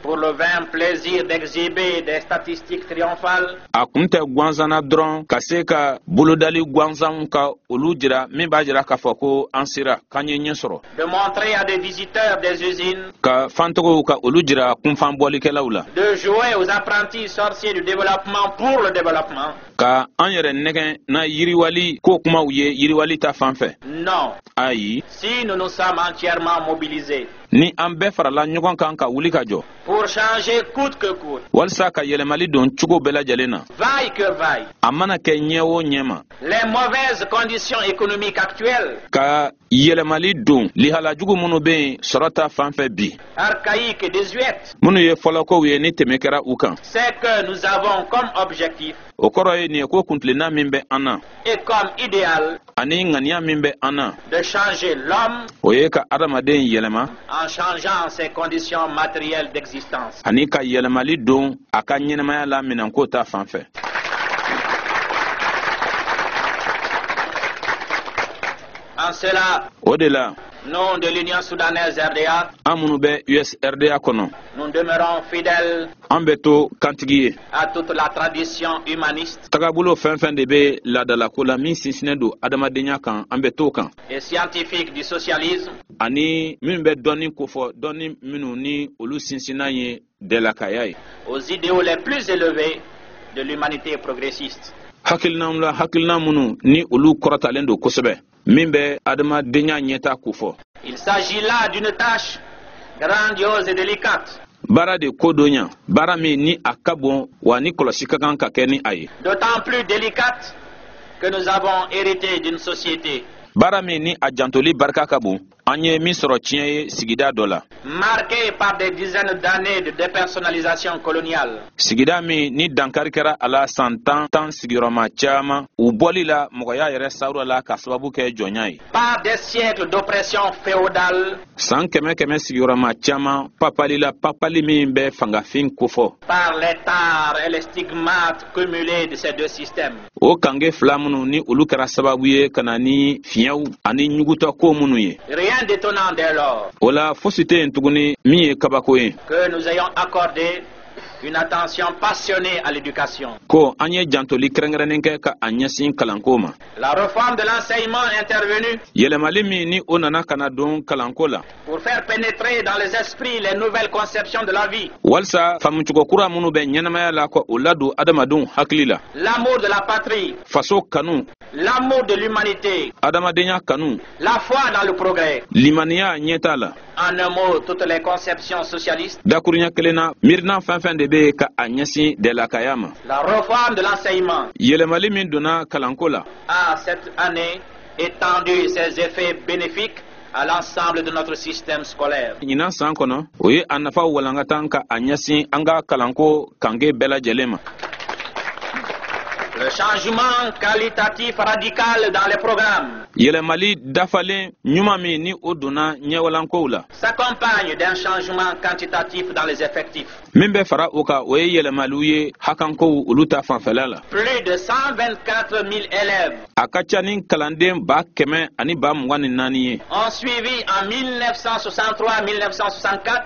pour le vain plaisir d'exhiber des statistiques triomphales, a kun tɛ gansanna dɔrɔn ka se ka bolodali gansanw ka olu jira min b'a jira k'a fɔ ko an sera k'an ye ɲɛ sɔrɔ, de montrer à des visiteurs des usines, ka fantogow ka olu jira kunfan bɔlikɛlaw la, de jouer aux apprentis sorciers du développement pour le développement. ka an yɛrɛ nɛgɛn na yiriwali ko kumaw ye yiriwali ta fan fɛ. Non. Ayi. Si nous nous sommes entièrement mobilisés Ni an bɛɛ farala ɲɔgɔn kan ka wuli ka jɔ pour changer coûte que coûte, walisa ka yɛlɛmali don cogo bɛɛ lajɛlen na, vaille que vaille, a mana kɛ ɲɛ o ɲɛ ma, les mauvaises conditions économiques actuelles, ka yɛlɛmali don lihalajugu minnu bɛ yen sɔrɔ ta fan fɛ bi, archaïques et désuètes, minnu ye fɔlɔkow ye ni tɛmɛ kɛra u kan, c'est que nous avons comme objectif o kɔrɔ ye nin ye ko kuntilenna min bɛ an na et comme idéal ani ŋaniya min bɛ an na, de changer l'homme o ye ka adamaden yɛlɛma en changeant ses conditions matérielles d'existence. ani ka yɛlɛmali don a ka ɲɛnɛmaya la minɛnko ta fan fɛ. En cela, O de la, nous de l'Union soudanaise RDA, an minnu bɛ USRDA kɔnɔ, nous demeurons fidèles an bɛ to kantigi ye à toute la tradition humaniste tagabolo fɛn fɛn de bɛ laadalako la min sinsinnen don adamadenya kan, an bɛ t'o kan, et scientifique du socialisme ani min bɛ dɔnni kofɔ, dɔnni minnu ni olu sinsinnan ye dɛlakaya ye, aux idéaux les plus élevés de l'humanité progressiste. Hakilinaw la, hakilina minnu ni olu kɔrɔtalen don kosɛbɛ, min bɛ adamadenya ɲɛta kofɔ. Il s'agit là d'une tâche grandiose et délicate, Baara de ko don ɲa, baara min ni a ka bon wa ni kɔlɔsi ka kan ka kɛ ni a ye, d'autant plus délicate que nous avons hérité d'une société baara min ni a jantoli barika ka bon, an ye min sɔrɔ tiɲɛ ye sigida dɔ la, marquée par des dizaines d'années de dépersonnalisation coloniale, sigida min ni dankari kɛra a la san tan tan sigiyɔrɔma caman u bɔli la mɔgɔya yɛrɛ sawura la ka sababu kɛ jɔnya ye, par des siècles d'oppression féodale, san kɛmɛ kɛmɛ sigiyɔrɔma caman papali la, papali min bɛ fangafin kofɔ, par les tares et les stigmates cumulés de ces deux systèmes. O kange fila minnu ni olu kɛra sababu ye ka na ni fiɲɛw ani ɲugutɔ minnu ye. Rien d'étonnant dès lors O la, fosi tɛ yen tuguni min ye kabako ye que nous ayons accordé une attention passionnée à l'éducation. ko an ye jantoli kɛrɛnkɛrɛnnen kɛ ka a ɲɛsin kalanko ma. La réforme de l'enseignement intervenue Yɛlɛmali min ni o nana ka na don kalanko la pour faire pénétrer dans les esprits les nouvelles conceptions de la vie, walisa faamucogo kura minnu bɛ ɲɛnamaya la, ka o ladon adamadenw hakili la, l'amour de la patrie, faso kanu, l'amour de l'humanité, adamadenya kanu, la foi dans le progrès. limaniya ɲɛta la. En un mot, toutes les conceptions socialistes, Dakuruɲɛ kelen na, miirina fɛn fɛn de bɛ yen ka a ɲɛsin dɛlakaya ma, la réforme de l'enseignement yɛlɛmali min donna kalanko la, a cette année étendu ses effets bénéfiques à l'ensemble de notre système scolaire. Ɲinan san kɔnɔ, o ye a nafa walankatan ka a ɲɛsin an ka kalanko kange bɛɛ lajɛlen ma. Le changement qualitatif radical dans les programmes Yɛlɛmali dafalen ɲuman min ni o donna ɲɛwalankow la, s'accompagne d'un changement quantitatif dans les effectifs. Min bɛ fara o kan, o ye yɛlɛmaliw ye hakankow olu ta fanfɛla la. Plus de 124 000 élèves A ka ca ni kalanden 124 000 ye ont suivi en 1963-1964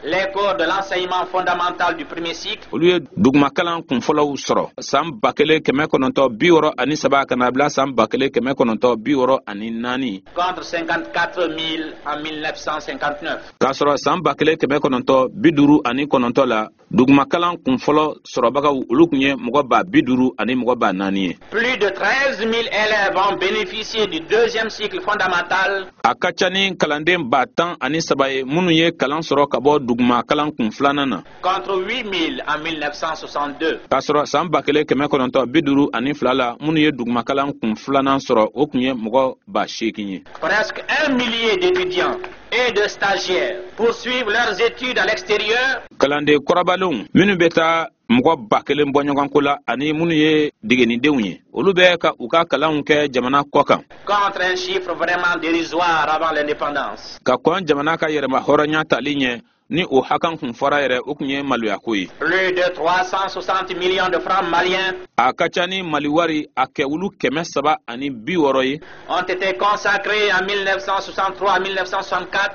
les cours de l'enseignement fondamental du premier cycle Olu ye dugumakalan kunfɔlɔw sɔrɔ san 1963 ka na bila san 1964, contre 54 000 en 1959. K'a sɔrɔ san 1959 la, dugumakalan kunfɔlɔ sɔrɔbagaw olu tun ye mɔgɔ 50 ani mɔgɔ 4000 ye. Plus de 13 000 élèves ont bénéficié du deuxième cycle fondamental A ka ca ni kalanden 13 000 ye minnu ye kalan sɔrɔ ka bɔ dugumakalan kun filanan na, contre 8 000 en 1962. K'a sɔrɔ san 1952 la, minnu ye dugumakalan kun filanan sɔrɔ, o tun ye mɔgɔ 8000 ye. Presque un millier d'étudiants et de stagiaires poursuivent leurs études à l'extérieur Kalanden kɔrɔbalenw minnu bɛ taa mɔgɔ 1000 bɔ ɲɔgɔnko la ani minnu ye degenidenw ye, olu bɛ ka u ka kalanw kɛ jamana kɔ kan, contre un chiffre vraiment dérisoire avant l'indépendance. Ka kɔn jamana ka yɛrɛma hɔrɔnya tali ɲɛ, ni o hakan kun fɔra yɛrɛ, o tun ye maloyako ye. Plus de 360 millions de francs maliens A ka ca ni Mali wari a kɛwulu 360 ye ont été consacrés en 1963-1964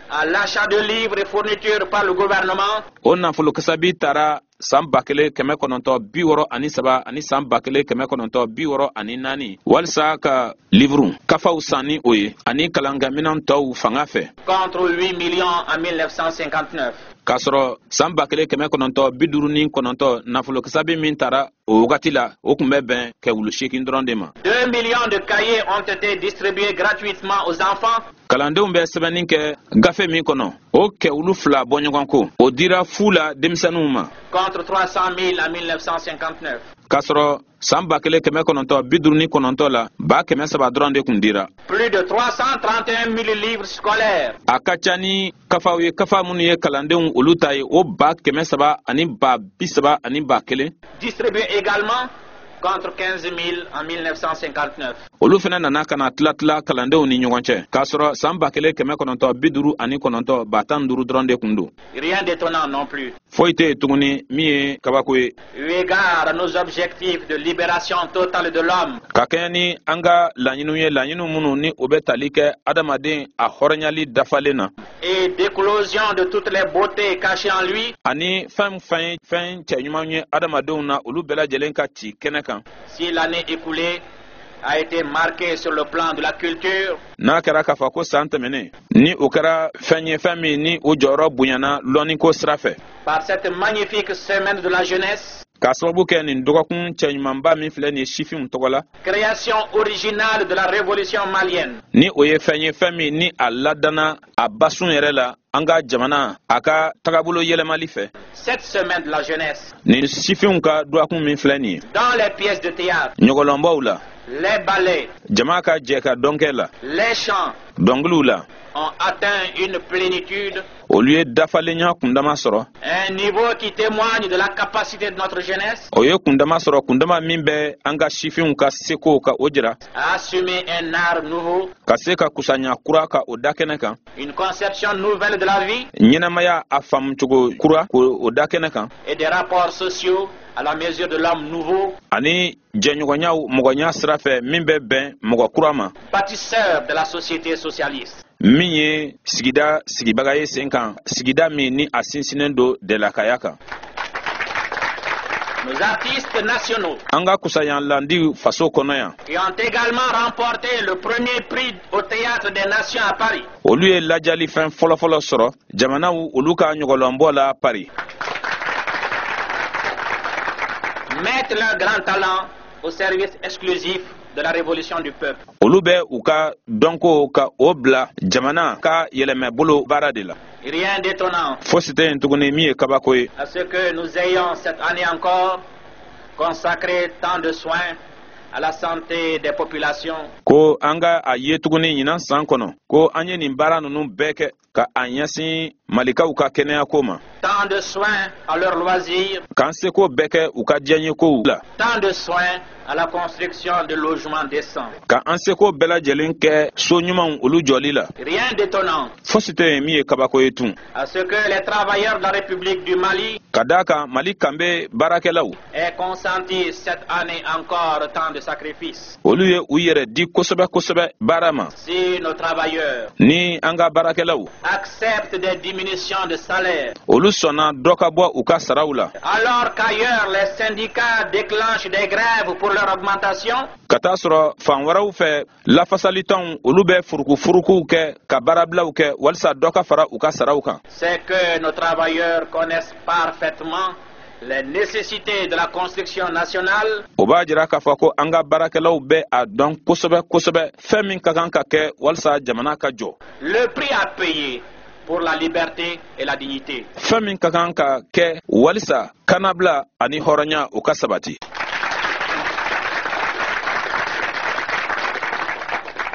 à l'achat de livres et fournitures par le gouvernement O nafolo kasabi taara san 1963 ani san 1964 walisa ka livuru kafaw san ni o ye ani kalankaminɛn tɔw fanga fɛ, contre 8 millions en 1959. K'a sɔrɔ san 1959, nafolo kasabi min taara o wagati la, o tun bɛ bɛn kɛwulu 8 dɔrɔn de ma. 2 millions de cahiers ont été distribués gratuitement aux enfants Kalandenw bɛ sɛbɛnni kɛ gafe min kɔnɔ, o kɛwulu 2 bɔɲɔgɔn ko, o dira fu la denmisɛnninw ma, contre 300 000 en 1959. K'a sɔrɔ san 1959 la, 300 000 dɔrɔn de tun dira. Plus de 331 000 livres scolaires A ka ca ni kafaw ye, kafa minnu ye kalandenw olu ta ye, o 331 000 distribués également contre 15 000 en 1959. Olu fana nana ka na tila tila kalandenw ni ɲɔgɔn cɛ, k'a sɔrɔ san 1959, 15 000 dɔrɔn de tun don. Rien d'étonnant non plus. Foyi tɛ yen tuguni min ye kabako ye. Eu égard à nos objectifs de libération totale de l'homme Ka kɛɲɛ ni an ka laɲiniw ye, laɲiniw minnu ni o bɛ tali kɛ adamaden a hɔrɔnyali dafalen na et d'éclosion de toutes les beautés cachées en lui, ani fɛn fɛn ye fɛn cɛɲumanw ye adamadenw na, olu bɛɛ lajɛlen ka ci kɛnɛ kan, si l'année écoulée a été marquée sur le plan de la culture n'a kɛra k'a fɔ ko san tɛmɛnen ni o kɛra fɛn ye, fɛn min ni o jɔyɔrɔ bonyana lɔnniko sira fɛ, par cette magnifique semaine de la jeunesse, k'a sababu kɛ nin dɔgɔkun cɛɲumanba min filɛ nin ye sifinw tɔgɔ la, création originale de la révolution malienne, ni o ye fɛn ye, fɛn min ni a ladana a basun yɛrɛ la an ka jamana a ka tagabolo yɛlɛmali fɛ, cette semaine de la jeunesse, nin sifinw ka dɔgɔkun min filɛ nin ye, dans les pièces de théâtre, ɲɔgɔlɔnbaw la, les ballets, jama ka jɛ ka dɔnkɛ la, les chants dɔnkiliw la, ont atteint une plénitude, olu ye dafalenya kundama sɔrɔ, un niveau qui témoigne de la capacité de notre jeunesse o ye kundama sɔrɔ, kundama min bɛ an ka sifinw ka sekow ka o jira, à assumer un art nouveau, ka se ka kusanya kura ka o da kɛnɛ kan, une conception nouvelle de la vie ɲɛnamaya a faamucogo kura k'o o da kɛnɛ kan, et des rapports sociaux à la mesure de l'homme nouveau, ani jɛɲɔgɔnyaw mɔgɔnya sira fɛ min bɛ bɛn mɔgɔ kura ma, bâtisseur de la société socialiste. Min ye sigida sigibaga ye sen kan, sigida min ni a sinsinnen don dɛlakaya kan. Nos artistes nationaux An ka kusayanlandiw faso kɔnɔ yan, qui ont également remporté le premier prix au Théâtre des Nations à Paris, olu ye lajalifɛn fɔlɔfɔlɔ sɔrɔ jamanaw olu ka ɲɔgɔlɔnbɔ la Paris, mettent leur grand talent au service exclusif de la révolution du peuple. Olu bɛ u ka dɔnko ka o bila jamana ka yɛlɛmɛbolo baara de la. Rien d'étonnant Fosi tɛ yen tuguni min ye kabako ye à ce que nous ayons cette année encore consacré tant de soins à la santé des populations. Ko an ka a ye tuguni ɲinan san kɔnɔ ko an ye nin baara ninnu bɛɛ kɛ ka a ɲɛsin Malikaw ka kɛnɛyako ma. Tant de soins à leurs loisirs. K'an seko bɛɛ kɛ u ka diyaɲekow la. Tant de soins à la construction de logements décents. Ka an seko bɛɛ lajɛlen kɛ so ɲumanw olu jɔli la. Rien d'étonnant. Fosi tɛ yen min ye kabako ye tun. À ce que les travailleurs de la République du Mali. Ka d'a kan Mali kanbe baarakɛlaw. Aient consenti cette année encore tant de sacrifices. Olu ye u yɛrɛ di kosɛbɛ kosɛbɛ baara ma. Si nos travailleurs. Ni an ka baarakɛlaw. Acceptent des diminutions de salaire. Olu sɔnna dɔ ka bɔ u ka saraw la. Alors qu'ailleurs les syndicats déclenchent des grèves pour leur augmentation. Ka taa sɔrɔ fan wɛrɛw fɛ lafasalitɔnw olu bɛ furukufurukuw kɛ ka baarabilaw kɛ walisa dɔ ka fara u ka saraw kan. C'est que nos travailleurs connaissent parfaitement les nécessités de la construction nationale. O b'a jira k'a fɔ ko an ka baarakɛlaw bɛ a dɔn kosɛbɛ kosɛbɛ fɛn min ka kan ka kɛ walisa jamana ka jɔ. Le prix à payer pour la liberté et la dignité. Fɛn min ka kan ka kɛ walisa kannabila ani hɔrɔnya o ka sabati.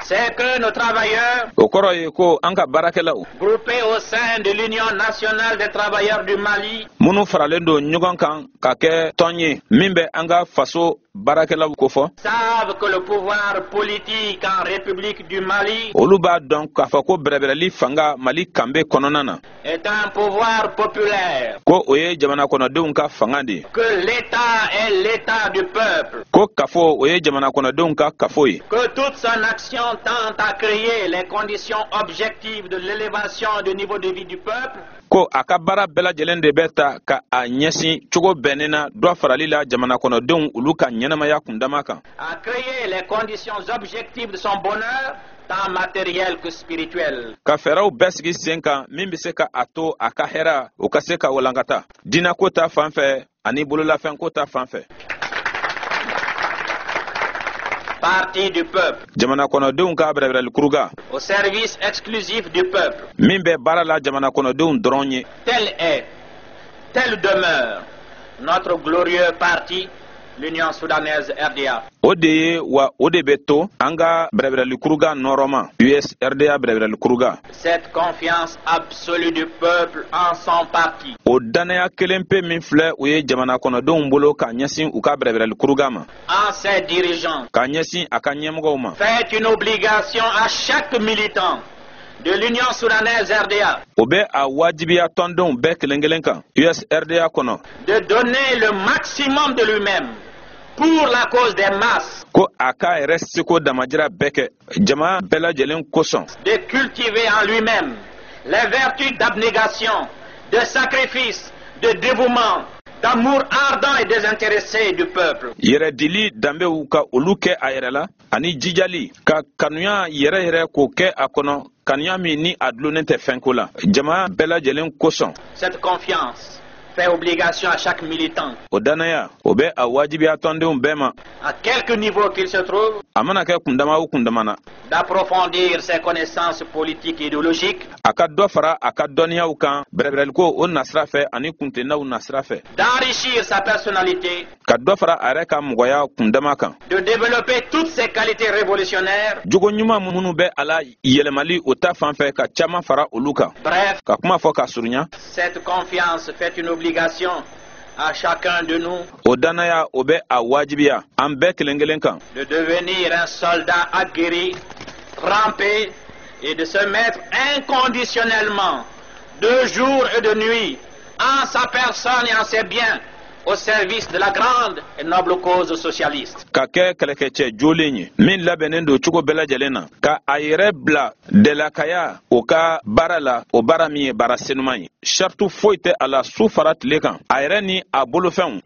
C'est que nos travailleurs, o kɔrɔ ye ko an ka baarakɛlaw, groupés au sein de l'Union nationale des travailleurs du Mali, minnu faralen don ɲɔgɔn kan ka kɛ tɔn ye min bɛ an ka faso baarakɛlaw kofɔ, savent que le pouvoir politique en République du Mali olu b'a dɔn k'a fɔ ko bɛrɛbɛrɛli fanga Mali kanbe kɔnɔna na est un pouvoir populaire, ko o ye jamana kɔnɔdenw ka fanga de ye, que l'État est l'État du peuple, ko kafo o ye jamana kɔnɔdenw ka kafo ye, que toute son action tend à créer les conditions objectives de l'élévation du niveau de vie du peuple, ko a ka baara bɛɛ lajɛlen de bɛ ta ka a ɲɛsin cogo bɛnnen na dɔ farali la jamana kɔnɔdenw olu ka ɲɛnamaya kundama kan, à créer les conditions objectives de son bonheur, tant matériel que spirituel. Ka fɛɛrɛw bɛɛ sigi sen kan min bɛ se ka a to a ka hɛrɛ o ka se ka walankata diinɛko ta fan fɛ ani bololafɛnko ta fan fɛ. Parti du peuple. Jamana kɔnɔdenw ka bɛrɛbɛrɛlikuruga. Au service exclusif du peuple. Min bɛ baara la jamana kɔnɔdenw dɔrɔn ye. Tel est, tel demeure notre glorieux parti, l'Union soudanaise RDA. O de ye wa o de bɛ to an ka bɛrɛbɛrɛlikuruga nɔrɔma USRDA bɛrɛbɛrɛlikuruga. Cette confiance absolue du peuple en son parti. O dannaya kelen pe min filɛ o ye jamana kɔnɔdenw bolo ka ɲɛsin u ka bɛrɛbɛrɛlikuruga ma. En ses dirigeants. Ka ɲɛsin a ka ɲɛmɔgɔw ma. Fait une obligation à chaque militant de l'Union soudanaise RDA. O bɛ a wajibiya tɔndenw bɛɛ kelen kelen kan USRDA kɔnɔ. De donner le maximum de lui-même pour la cause des masses. Ko a k'a yɛrɛ seko damajira bɛɛ kɛ jama bɛɛ lajɛlen kosɔn. De cultiver en lui-même les vertus d'abnégation, de sacrifice, de dévouement, d'amour ardent et désintéressé du peuple. Yɛrɛdili danbew ka olu kɛ a yɛrɛ la ani jijali ka kanuya yɛrɛ yɛrɛ k'o kɛ a kɔnɔ, kanuya min ni a dulonnen tɛ fɛnko la jama bɛɛ lajɛlen kosɔn. Cette confiance fait obligation à chaque militant. O dannaya o bɛ a wajibiya tɔndenw bɛɛ ma. À quelque niveau qu'il se trouve. A mana kɛ kundama o kundama na. D'approfondir ses connaissances politiques et idéologiques. A ka dɔ fara a ka dɔnniyaw kan bɛrɛbɛrɛliko o nasira fɛ ani kuntennaw nasira fɛ. D'enrichir sa personnalité. Ka dɔ fara a yɛrɛ ka mɔgɔya kundama kan. De développer toutes ses qualités révolutionnaires. Jogo ɲuman minnu bɛ a la yɛlɛmali o ta fan fɛ ka caman fara olu kan. Bref. Ka kuma fɔ ka surunya. Cette confiance fait une obligation à chacun de nous. O dannaya o bɛ a wajibiya an bɛɛ kelen kelen kan. De devenir un soldat aguerri, trempé et de se mettre inconditionnellement, de jour et de nuit, en sa personne et en ses biens, au service de la grande et noble cause socialiste. Ka kɛ kɛlɛkɛcɛ jolen ye min labɛnnen don cogo bɛɛ lajɛlen na ka a yɛrɛ bila dɛlakaya o ka baara la, o baara min ye baara senuman ye, sartu foyi tɛ a la su fara tile kan, a yɛrɛ ni a bolofɛnw.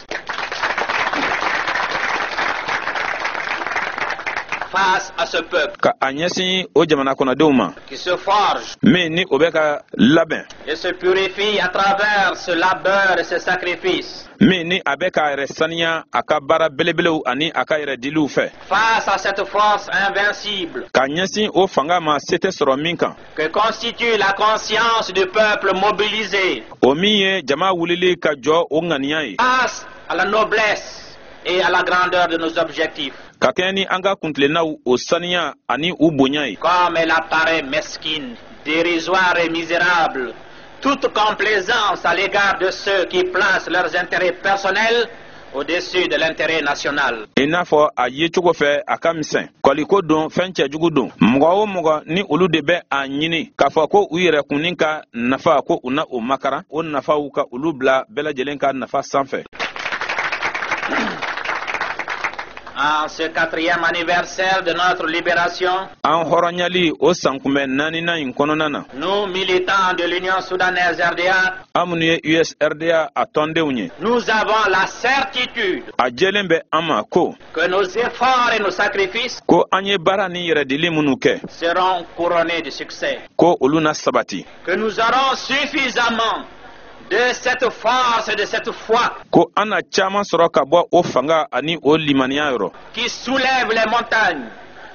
Face à ce peuple. Ka a ɲɛsin o jamana kɔnɔdenw ma. Qui se forge. Min ni o bɛ ka labɛn. Et se purifie à travers ce labeur et ce sacrifice. Min ni a bɛ k'a yɛrɛ saniya a ka baara belebelew ani a ka yɛrɛ diliw fɛ. Face à cette force invincible. Ka ɲɛsin o fanga ma se tɛ sɔrɔ min kan. Que constitue la conscience du peuple mobilisé. O min ye jama wulili ka jɔ o ŋaniya ye. Face à la noblesse et à la grandeur de nos objectifs. Ka kɛɲɛ ni an ka kuntilennaw o saniya ani u bonya ye. Comme elle apparaît mesquine, dérisoire et misérable, toute complaisance à l'égard de ceux qui placent leurs intérêts personnels au-dessus de l'intérêt national. I n'a fɔ a yecogo fɛ a ka misɛn, kɔliko don, fɛn cɛjugu don, mɔgɔ o mɔgɔ ni olu de bɛ a ɲini k'a fɔ ko u yɛrɛ kunnin ka nafa, ko u na o makaran, o nafaw ka olu bila bɛɛ lajɛlen ka nafa sanfɛ. En ce quatrième anniversaire de notre libération, An hɔrɔnyali o sankunbɛn naaninan in kɔnɔna na, nous, militants de l'Union soudanaise RDA, an minnu ye USRDA a tɔndenw ye, nous avons la certitude a jɛlen bɛ an ma ko que nos efforts et nos sacrifices ko an ye baara ni yɛrɛdili minnu kɛ, seront couronnés de succès, ko olu na sabati, que nous aurons suffisamment de cette force et de cette foi ko an na caaman sɔrɔ ka bɔ o fanga ani o limaniya yɔrɔ qui soulève les montagnes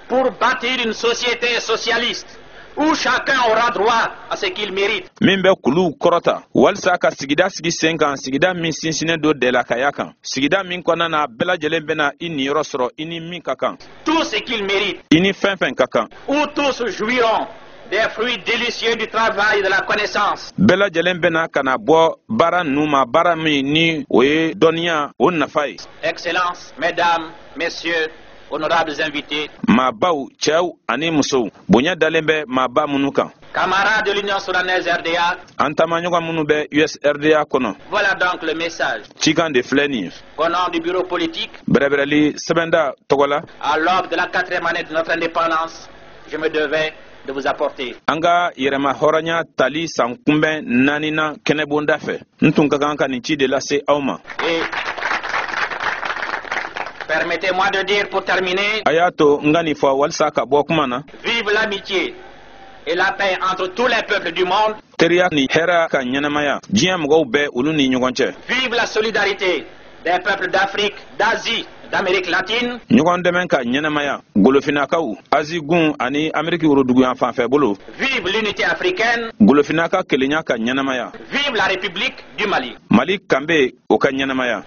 pour bâtir une société socialiste où chacun aura droit à ce qu'il mérite. Min bɛ kuluw kɔrɔta walisa ka sigida sigi sen kan, sigida min sinsinnen don dɛlakaya kan, sigida min kɔnɔna na bɛɛ lajɛlen bɛna i niyɔrɔ sɔrɔ i ni min ka kan, Tout ce qu'il mérite, i ni fɛn fɛn ka kan, où tous jouiront des fruits délicieux du travail et de la connaissance. Bɛɛ lajɛlen bɛna ka na bɔ baara ninnu ma, baara min ni o ye dɔnniya o nafa ye. Excellences, Mesdames, Messieurs, honorables invités, Maabaw, cɛw ani musow, bonya dalen bɛ maaba minnu kan, camarades de l'Union soudanaise RDA, an taamaɲɔgɔn minnu bɛ USRDA kɔnɔ, voilà donc le message. Cikan de filɛ nin ye. Au nom du bureau politique, Bɛrɛbɛrɛli sɛbɛnda tɔgɔ la, à l'aube de la quatrième année de notre indépendance, je me devais de vous apporter. An ka yɛrɛma hɔrɔnya tali san kunbɛn naaninan kɛnɛbonda fɛ, n tun ka kan ka nin ci de lase aw ma. Et permettez-moi de dire pour terminer, A y'a to n ka nin fɔ walisa ka bɔ kuma na, vive l'amitié et la paix entre tous les peuples du monde, teriya ni hɛrɛ ka ɲɛnamaya diɲɛ mɔgɔw bɛɛ olu ni ɲɔgɔn cɛ, vive la solidarité des peuples d'Afrique, d'Asie, d'Amérique latine, ɲɔgɔn dɛmɛ ka ɲɛnamaya golofinnakaw, Azi gun ani Ameriki woroduguyan fanfɛ bolo, vive l'unité africaine, golofinna ka kelenya ka ɲɛnamaya, vive la République du Mali. Mali kanbe o ka ɲɛnamaya.